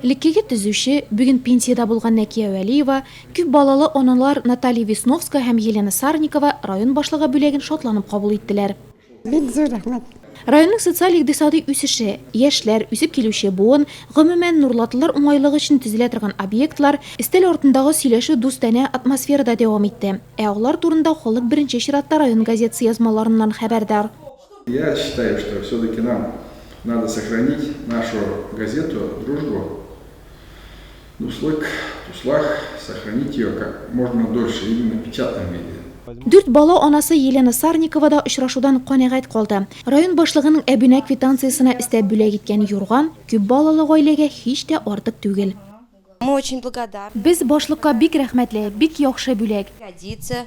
Элеккеге төзүче, бүген пенсиядә булган Нәкия Вәлиева, күп балалы аналар Наталья Весновская һәм Елена Сарникова район башлыгы бүләген шатланып кабул иттеләр. Бик зур рәхмәт. Районның социаль-икътисадый үсеше, яшьләр, үсеп килүче буын, гомумән, нурлатлылар уңайлыгы өчен төзелә торган объектлар, өстәл артындагы сөйләшү дустанә атмосферада дәвам итте. Ә алар турында халык беренче чиратта район газетасы язмаларыннан хәбәрдар. Я считаю, что все-таки нам надо сохранить нашу газету «Дружбу», Дуслык, Дуслах, сохранить ее как можно дольше, именно в печатном виде. Дүрт бала анасы Елена Сарникова да очрашудан канәгать калды. Район башлыгының әбүнә квитанциясенә өстәп бүләк иткән юрган күп балалы гаиләгә һич тә артык түгел. Мы очень благодарны. Без башлыкка бик рәхмәтле, бик яхшы бүләк. Годится.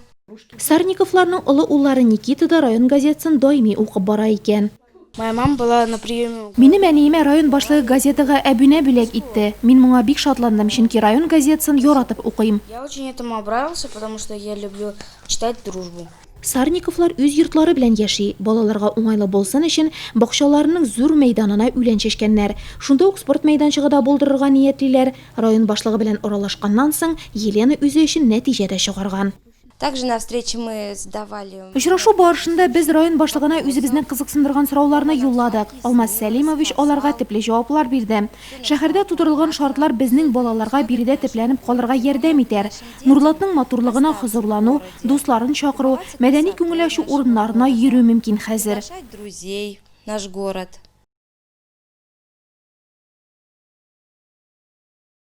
Сарниковларның олы уллары Никита да район газетасын даими укып бара икән. Моя мама была на приеме у Минем әниемә район башлыгы газетага әбүнә бүләк итте. Мин моңа бик шатландым, чөнки район газетасын яратып укыйм. Я очень этому обрадовался, потому что я люблю читать Дружбу. Сарниковлар үз йортлары белән яши. Балаларга уңайлы булсын өчен, бакчаларының зур мәйданына үлән чәчкәннәр. Шунда ук спорт мәйданчыгы да булдырырга ниятлиләр. Район башлыгы белән аралашканнан соң, Елена үзе өчен нәтиҗә дә чыгарган. Также на встрече мы задавали. Очрашу барышында без район башлыгына үзебезне кызыксындырган сорауларны юлладык. Алмаз Сәлимович аларга төпле җаваплар бирде. Шәһәрдә тудырылган шартлар безнең балаларга биредә төпләнеп калырга ярдәм итәр. Нурлатның матурлыгына хозурлану, дусларын чакыру, мәдәни күңел ачу урыннарына йөрү мөмкин хәзер. Приглашать друзей в наш город.